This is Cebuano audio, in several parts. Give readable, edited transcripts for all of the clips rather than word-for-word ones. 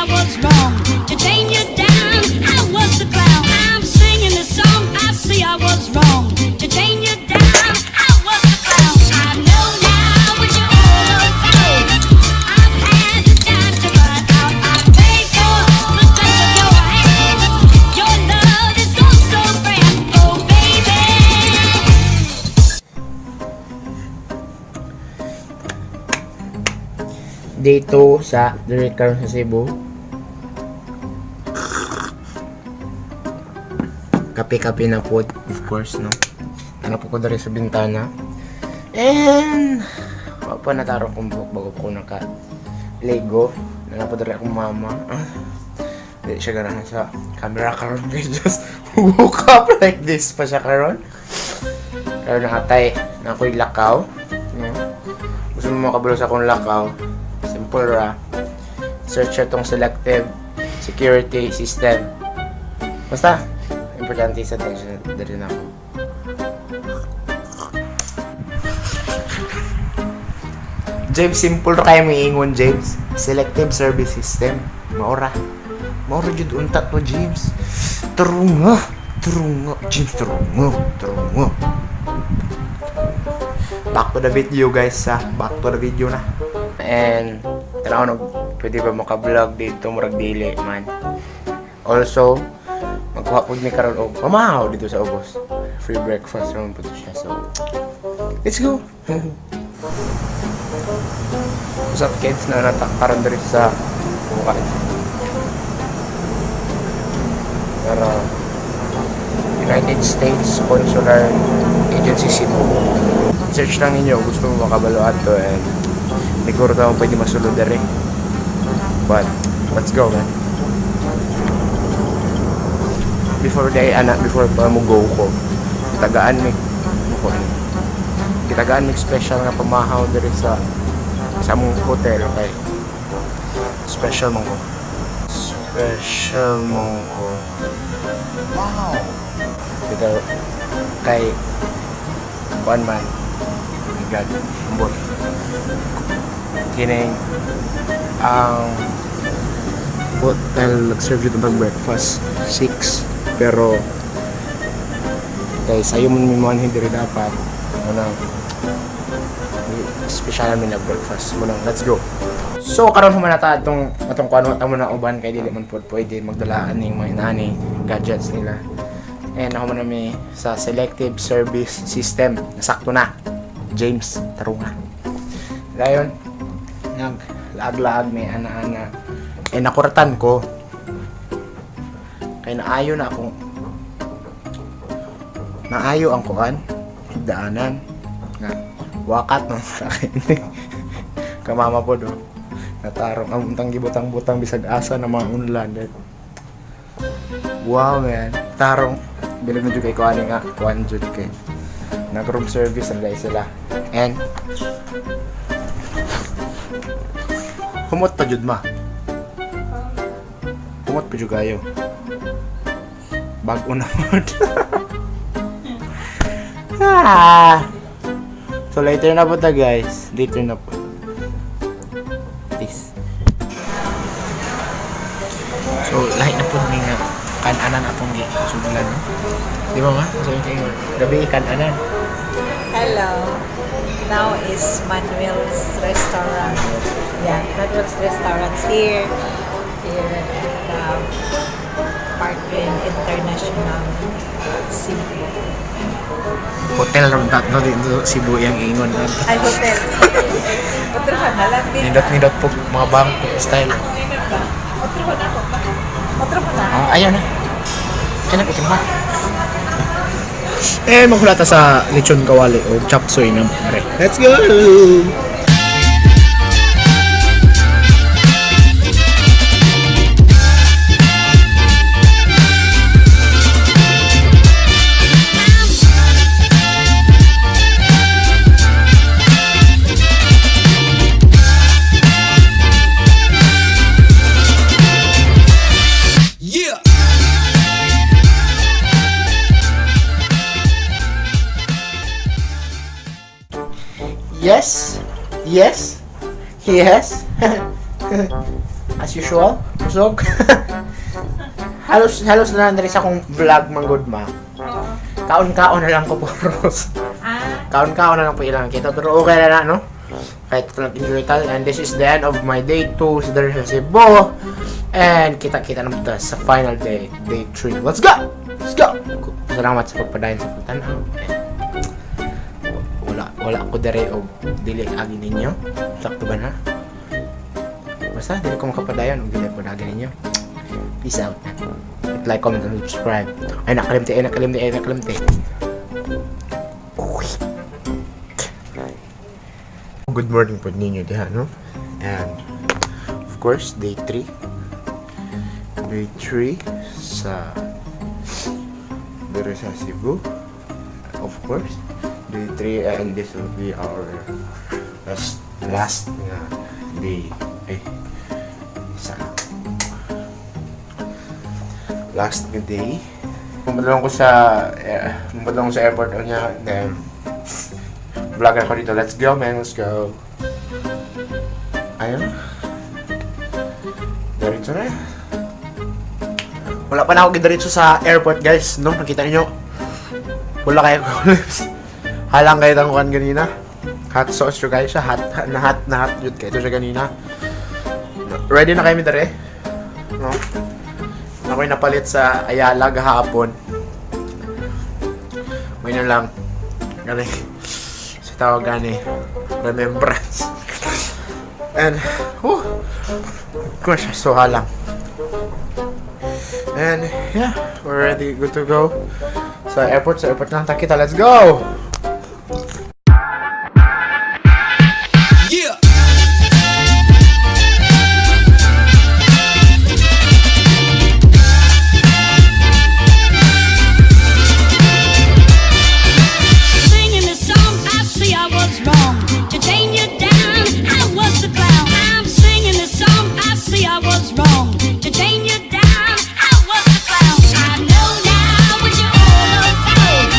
I was wrong. To chain you down, I was the clown. I'm singing this song. I see I was wrong. To chain you down, I was the clown. I know now what you're all about. I've had the time to find out. I paid for the touch of your hand. Your love is oh so grand. Oh, baby. Day 2 sa diri karon sa Cebu. Kape-kape na po, of course, no? Ano po ko diri sa bintana. And, wa pa nataro kong buhok bago po ko naka Lego. Nana po diri akong mama. Ah, di siya ganahan sa camera karon. Just woke up like this pa siya karon. Karon nakatay na ako'y lakaw. No? Gusto mo makabalo sa akong lakaw? Simple ra. Search itong selective security system. Basta, importante sa attention diri na ako. James, simple ra kayo moingon, James. Selective service system. Maora. Maora jud unta to, James. Tarunga. Tarunga. James, tarunga. Tarunga. Back to the video, guys, ha. Back to the video na. And, tanaw no, pwede ba maka-vlog dito, murag dili, man. Also, magkuha po ni karon og pamahaw dito sa ubos. Free breakfast naman po to siya. So, let's go! What's up, kids? Na natakaroon diri sa mukha. Pero, United States Consular Agency Cebu. Search lang ninyo gusto mo makabaloan to and siguro tao pwede masulod diri. But, let's go, man. Before day, anak, before pa mo go ko, kitagaan mi mo ko ni. Kitagaan mi special nga pamahaw diri sa among hotel kay special man ko. Special man ko. Wow. Dito kay kuan man. Oh my God, ambot. Kining ang hotel nag-serve dito ng breakfast 6, pero kay sayo man mi mo diri dapat muna special namin na breakfast muna. Let's go. So karon human na ta atong atong kuan ta mo na uban kay dili man pod pwede magdalaan ning mga inani gadgets nila. And ako man mi sa selective service system. Nasakto na, James, tarunga. Dayon nag laag-laag may ana-ana eh nakuratan ko kay naayo na akong naayo ang kuan daanan nga wakat man sa akin kamama po do natarong ang untang gibutang-butang bisag asa na mga unlan. Wow, man, tarong bilib na jud kay kuan nga kuan jud kay nag room service na dahil sila and humot pa jud ma, humot pa jud kayo, bag-o na pod. Ah. So later na po ta, guys, later na po. Peace. So lahi na po ni nga kananan atong gi sudlan, no? Di ba, ma? So yung kayo gabi kananan. Hello. Now is Manuel's restaurant. Yeah, Manuel's restaurant here at the Parkway International Cebu. Hotel ram tatlo dito Cebu yang ingon. Ay, hotel. Otro na lang din. Nindot nindot po mga bangko style. Ako ngayon ba? Otro na ako ba? Otro na. Ah, ayaw na. Kaya na ha. Eh, magkulata sa lechon kawali o chop suey na. Let's go! Yeah! Yes. Yes. Yes. As usual. Busog. Halos na lang diri sa akong vlog manggod ma. Kaon-kaon na lang ko puros. Kaon-kaon na lang po ilang kita pero okay na na no. Kahit ito lang enjoy tal and this is the end of my day 2 sa diri sa Cebu. And kita-kita na ta sa final day, day 3. Let's go! Let's go! Salamat sa pagpadayon sa pagtanaw. And wala ko dere og dili agi ninyo. Sakto ba na? Basta dili ko makapadayon og dili po agi ninyo. Peace out. Hit like, comment, and subscribe. Ay, nakalimti, ay, nakalimti, ay, nakalimti. Uy. Good morning po ninyo diha, no? And, of course, day 3. Day 3 sa diri sa Cebu. Of course, day 3 and this will be our last nga day. Ay, sa last nga day. Pumunta lang ko sa airport niya, then vlog ako dito. Let's go, man. Let's go. Ayun. Diretso na. Wala pa na ako gidiretso sa airport, guys. No, nakita niyo. Wala kayo ko lips. Halang kayo tangkuan ganina. Hot sauce yun guys. Hot na hot na hot yun kayo siya ganina. Ready na kami dere? No? Ako'y napalit sa Ayala gahapon. May na lang. Gani. Sa tawag gani. Remembrance. And, whew, of course, so halang. And, yeah, we're ready, good to go. Sa airport lang kita. Let's go! Yeah. Singing this song, I see I was wrong. To chain you down, I was the clown. I'm singing this song, I see I was wrong. To chain you down, I was the clown. I know now what you're all about.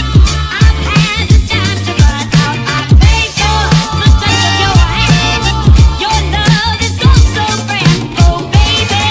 I've had the time to run out. I paid for the touch of your hand. Your love is oh so grand, oh baby.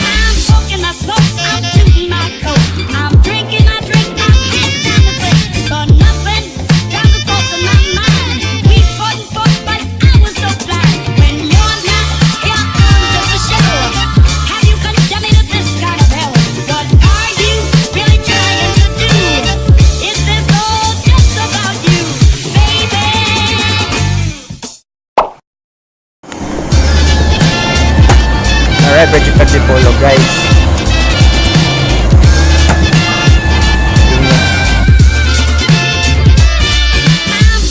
I'm smoking my smoke, I'm tooting my coat. I'm drinking my drink, I can't stand the break. But nothing drives the thoughts of my mind. We fought and fought, but I was so blind. When you're not here, I'm just a shadow. Have you condemned me to this kind of hell? What are you really trying to do? Is this all just about you, baby? Alright, Bridget Pagdipolo, guys. Yun na. I'm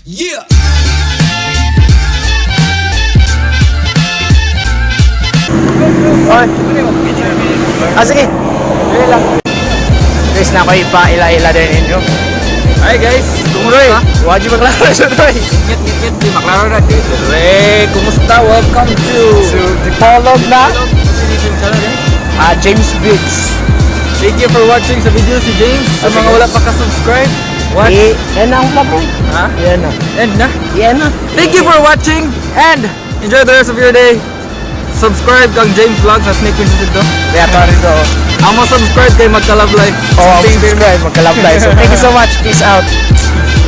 Yeah. Oy. Ah, sige. Sige lang. Guys, na ako ipa-ila-ila din ninyo. Hi guys, Roy, wajib maklaro siya, Roy. Ngit ngit ngit, di maklaro na dito. Re, kumusta? Welcome to To Dipolog na. Ah, James Biggs. Thank you for watching sa video si James. Sa Ah, mga sige. wala pa ka-subscribe, watch. Eh, yan na ang vlog, Roy. Ha? Yan na. End na. Yan na. Thank you for watching and enjoy the rest of your day. Subscribe kang James Vlog sa Snake Princess ito. Kaya pa rin to. Amo subscribe kay Magka Love Life. Oh, subscribe, magka-love life. So, thank you so much. Peace out. Peace.